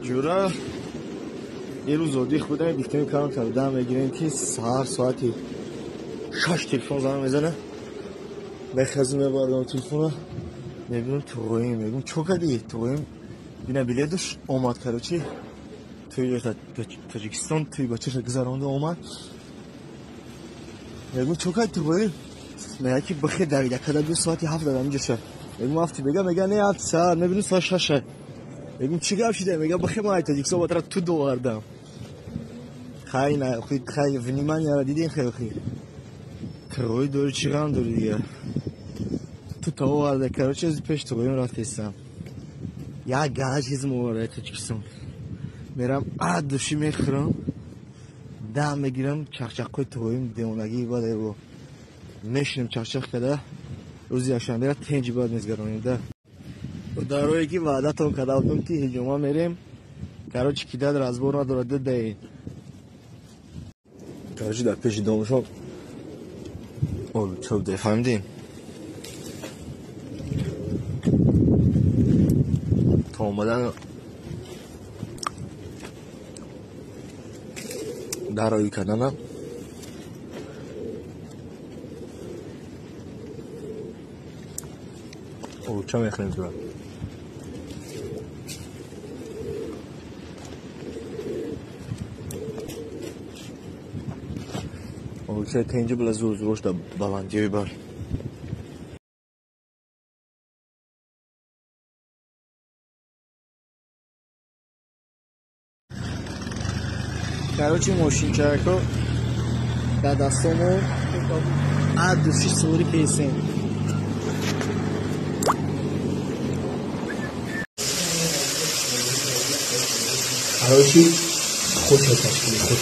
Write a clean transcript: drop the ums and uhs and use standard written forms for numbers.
Ҷура ирӯз одих будем, гуфтем кам карда мегирем, ки саҳар соати 6 телефон занг мезана. Мехезм, мебардам телефона, мебинам туғоим, мегум чо кардӣ? Туғоим бина билеташ омад, короче, туи Тоҷикистон туи бачаша гузаронда омад. Мегум чо кардӣ туғоим? Мега ки бихе давида када ду соати 7 дар ҳаминҷо ша. Мегум 7 бега, мега не 7 саат, мебинам соат 6. Мегум чӣ гап шида? Мега бихе ман Тоҷикистон батара ту довардам. Хай на, хай внимание ра дидем, хай хай. Туғои дори чӣ ғам дори дига? Ту та оварда, короче, аз пеш туғоим рафтесам. Як гала чиз моварда Тоҷикистон. Мерам ад души мехӯрам, дам мегирам, чақчақҳои туғоим девонагӣ баъд эво. Мешинем чақчақ када, рӯзи якшанбера тенҷи баъд мезгаронем да. Дарое ки ваъдатон карда будем ки ҳиҷома мерем, короче, кидад разбор надорад даи. Короче, дар пеши домшон чоп де, фаҳмидем? То омадан дарои карданам олуча мехӯрем зура. Олучаи тенҷи била зур зурош дар баландиҳои бар. Короче, мошинчако дар дастомо ад души сури кесем. Короче, худ ташкили худ.